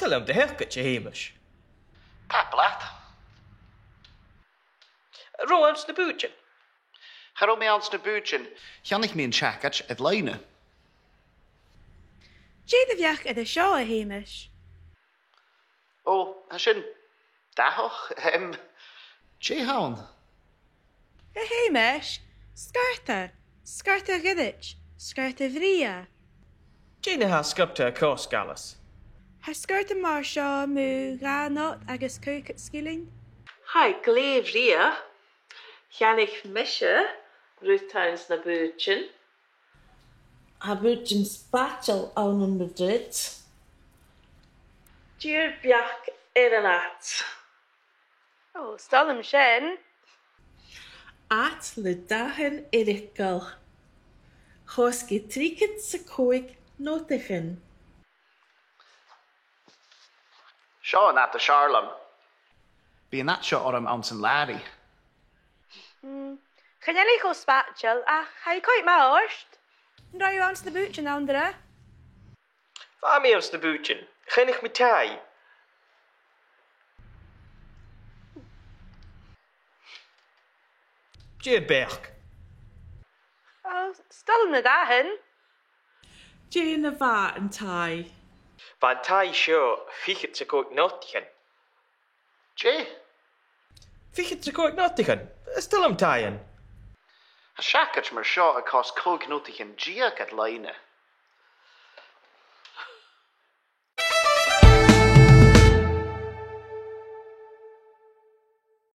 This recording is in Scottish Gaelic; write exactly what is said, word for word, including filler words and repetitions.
Toil leam do sheacaid, a Sheumais. Tapadh leat. An robh thu anns na bùithtean? Cha robh mi anns na bùithtean. Cheannaich mi an t-seacaid air loidhne. Dè do bheachd air a seo, a Sheumais? Ò, tha sin dathach, em. Dè th' ann? A Sheumais, sgorta, sgorta ghoirid, sgorta bhrèagha. Dè na tha sgorta a' cosg, Alice? Tha sgorta mar seo mu dhà not agus caogad sgillinn. Tha e glè bhrèagha. Cheannaich mise rud anns na bùithtean. Tha bùithtean spaideil ann am Madrid. Dìreach beachd air an ad. Ò, 's toil leam sin. Ad le dathan eireachdail. Chosg e trithead 's a còig notaichean. Seo an ad as fheàrr leam. Bidh an ad seo orm anns an làraidh. Mm. Chan eil e cho spaideil, ach tha e coimhead math ort. An robh thu anns na bùithtean an-dràsta? Bha mi anns na bùithtean. Cheannaich mi taigh. Dè ur beachd? Ò, 's toil leam na dathan. Dè na bha an taigh? Bha an taigh seo fichead 's a còig notaichean. Dè? Fichead 's a còig notaichean. Is toil leam taighean. Tha seacaid mar seo a' cosg còig notaichean deug air loidhne.